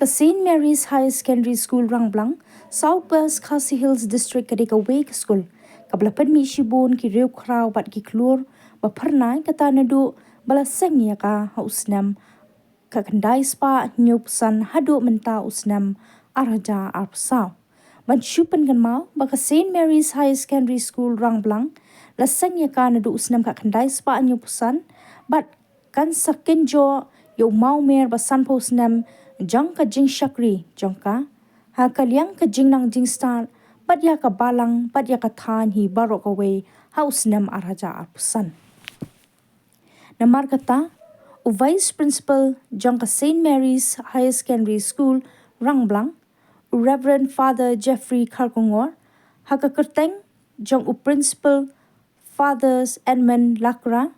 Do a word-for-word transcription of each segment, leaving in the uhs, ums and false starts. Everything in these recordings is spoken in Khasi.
Ka St Mary's Higher Secondary School Rangblang, South West Khasi Hills District ka dei kawei ka skul kaba la pynmih shibun ki riewkhraw bad ki khlur ba phyrnai, kata naduh ba la seng ïa ka ha u snem khatkhyndai spah hynñiewphew san haduh mynta u snem ar hajar arphew saw. Ban shu pynkynmaw ba ka St Mary's Higher Secondary School Rangblang la seng ïa ka naduh u snem khatkhyndai spah hynñiewphew san bad kan sa kynjoh ïa u mawmer ba sanphew snem jong ka jingshakri jong ka ha ka liang ka jingnang jingstad bad ïa ka balang bad ïa ka thaiñ hi baroh kawei ha u snem ar hajar arphew san. Namar kata, u Vice Principal jong ka St Mary's Higher Secondary School Rangblang, u Reverend Father Jeffrey Kharkongor, ha ka kyrteng jong u Principal Fathers Edmund Lakra,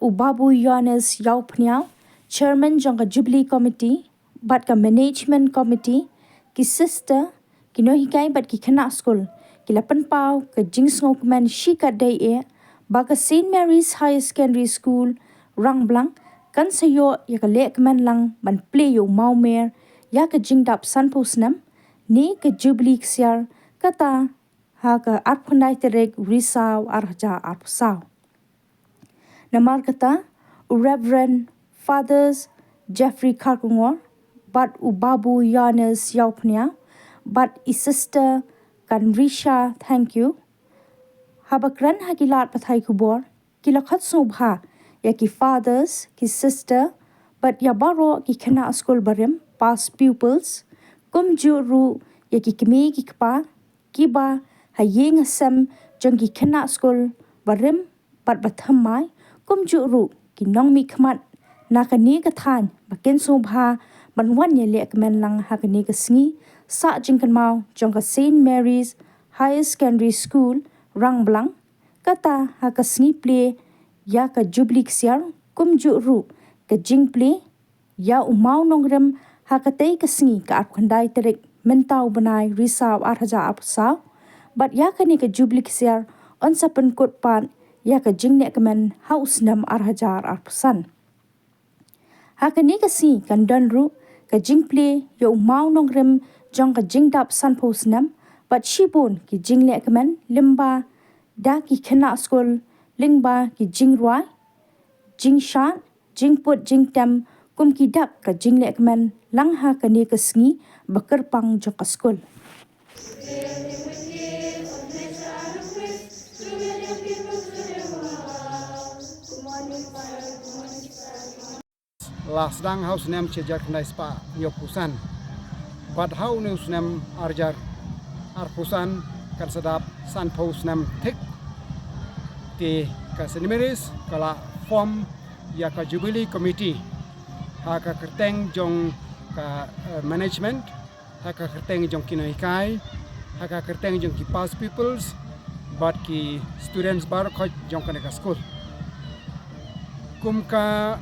u Babu Yohanes Ïawphniaw, Chairman jong ka Jubilee Committee, bad ka Management Committee, ki sister, ki nonghikai bad ki khynnah skul ki la pynpaw ka jingsngewkmen shikatdei eh ba ka St Mary's Higher Secondary School Rangblang kan sa ïoh ïa ka lehkmen lang ban plie ïa u mawmer ïa ka jingdap sanphew snem ne ka Jubilee Ksiar, kata ha ka arphew khyndai tarik Risaw ar hajar arphew saw. Namar kata, u Reverend Fathers Jeffrey Kharkongor bad u Babu Yohanes Ïawphniaw bad i Sister Kanrisha Thangkhiew, haba kren ha ki lad pathai khubor, ki la khot sngewbha ïa ki fathers, ki sister bad ïa baroh ki khynnah skul barim, past pupils, kumjuh ruh ïa ki kmie ki kpa kiba ha ïing ha sem jong ki khynnah skul barim bad bathymmai, kumjuh ruh ki nongmihkhmat na kane ka thaiñ ba kin sngewbha ban wan ïa lehkmen lang ha kane ka sngi sah jingkynmaw jong ka St Mary's Higher Secondary School Rangblang, kata ha ka sngi plie ïa ka Jubilee Ksiar, kumjuh ruh ka jingplie ïa u mawnongrim ha katei ka sngi, ka arphew khyndai tarik mynta u bnai Risaw ar hajar arphew saw. Bad ïa kane ka Jubilee Ksiar yn sa pynkut pat ïa ka jinglehkmen ha u snem ar hajar arphew san. Ha kane ka sngi kan don ruh ka jingplie ïa u mawnongrim jong ka jingdap sanphew snem bad shibun ki jinglehkmen lyngba da ki khynnah skul lyngba ki jingrwai, jingshad, jingput jingtem kum ki dak ka jinglehkmen lang ha kane ka sngi ba kyrpang jong ka skul. La sdang ha u snem shi hajar khyndai spah hynñiewphew san bad ha une u snem ar hajar arphew san kan sa dap sanphew snem thik. Te ka St Mary's ka la form ïa ka Jubilee Committee ha ka kyrteng jong ka, eh, management, ha ka kyrteng jong ki nonghikai, ha ka kyrteng jong ki past pupils bad ki students baroh khoit jong kane ka skul. Kum ka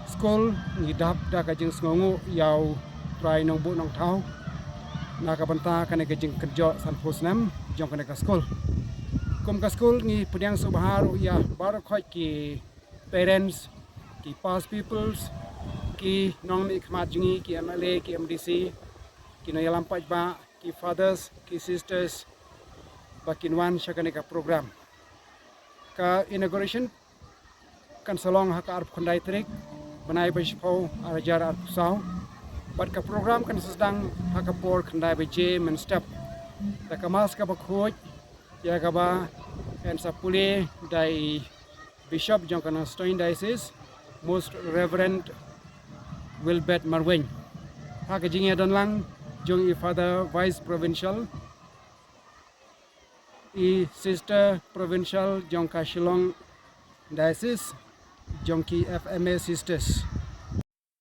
skul ngi dap da ka jingsngewnguh ïa U Trai Nongbuh Nongthaw na ka bynta kane ka jingkynjoh sanphew snem jong kane ka skul. Kum ka skul ngi pdiang sngewbha ruh ïa baroh khoit ki parents, ki past pupils, ki nongmihkhmat jong ngi, ki M L A, ki M D C, ki nongïalam paidbah, ki fathers, ki sisters ba kin wan sha kane ka program. Ka inauguration kan sa long ha ka arphew khyndai tarik bnai ba shiphew ar hajar arphew saw. Bad ka program kan sa sdang ha ka por khyndai baje mynstep da ka mass kaba khuid, ïa kaba yn sa pule da i Bishop jong ka Nongstoiñ Diocese, Most Reverend Wilbert Marwein, ha ka jingïadon lang jong i Father Vice Provincial, i Sister Provincial jong ka Shillong Diocese, jong ki F M A Sisters.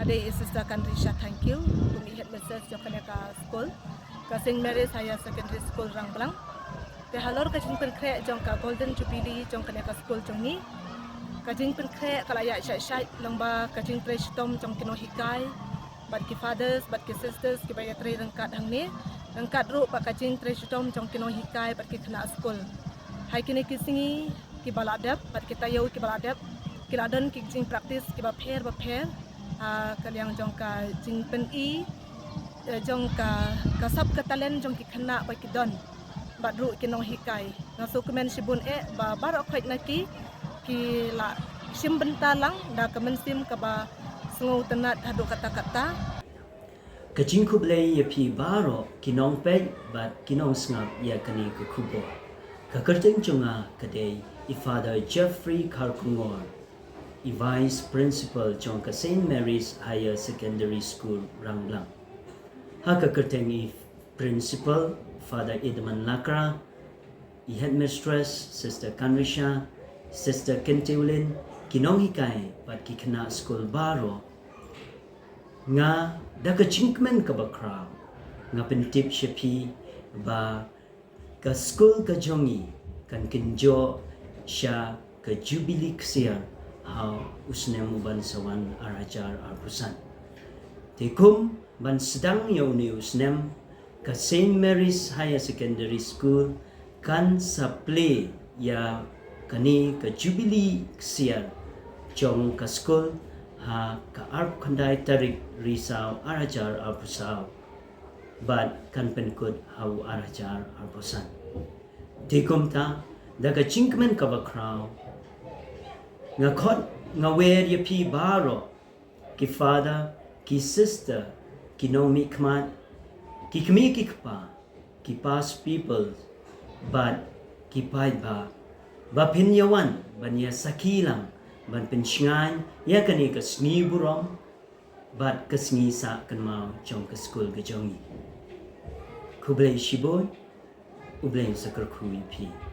Ka dei i Sister Kanrisha Thangkhiew, kum i headmistress jong kane ka skul, ka St Mary's Higher Secondary School Rangblang. Te halor ka jingpynkhreh jong ka Golden Jubilee jong kane ka skul jong ngi, ka jingpynkhreh ka la ïaid shai shai lyngba ka jingtrei shitom jong ki nonghikai bad ki fathers bad ki sisters kiba ïatrei ryngkat hangne, ryngkat ruh bad ka jingtrei shitom jong ki nonghikai bad ki khynnah skul. Ha kine ki sngi kiba la dep bad ki taïew kiba la dep, ki la don ki jingpractice kiba pher bapher, ah, ka liang jong ka jingpyni eh, jong ka, ka sap ka talent jong ki khynnah ba ki don bad ruh ki nonghikai. Nga sngewkmen shibun eh ba baroh khoit na ki ki la shim bynta lang da ka mynsiem kaba sngewtynnat haduh katta katta. Ka jingkhublei ïa phi baroh ki nongpeit bad ki nongsngap ïa kane ka khubor. Ka kyrteng jong nga ka dei i Father Jeffrey Kharkongor, i Vice Principal jong ka Saint Mary's Higher Secondary School Rangblang. Ha ka kyrteng i Principal Father Edmund Lakra, i Headmistress Sister Kanrisha, Sister Kyntiewlin, ki nonghikai bad ki khynnah skul baroh. Nga da ka jingkmen kaba khraw nga pyntip sha phi ba ka skul ka jong ngi kan kynjoh sha ka Jubilee Ksiar ha u snem u ban sa wan ar hajar arphew san. Te kum ban sdang ïa une u snem, ka Saint Mary's Higher Secondary School kan sa plie ïa kane ka Jubilee Ksiar jong ka skul ha ka arphew khyndai tarik Risaw ar hajar arphew saw bad kan pynkut ha u ar hajar arphew san. Te kumta da ka jingkmen kaba khraw nga khot nga wer ïa phi baroh, ki father, ki sister, ki nongmihkhmat, ki kmie ki kpa, ki past pupils bad ki paidbah ba phin ïa wan ban ïa sakhi lang ban pynshngaiñ ïa kane ka sngi burom bad ka sngi sah kynmaw jong ka skul ka jong ngi. Khublei shibun, U Blei un sa kyrkhu ïa phi.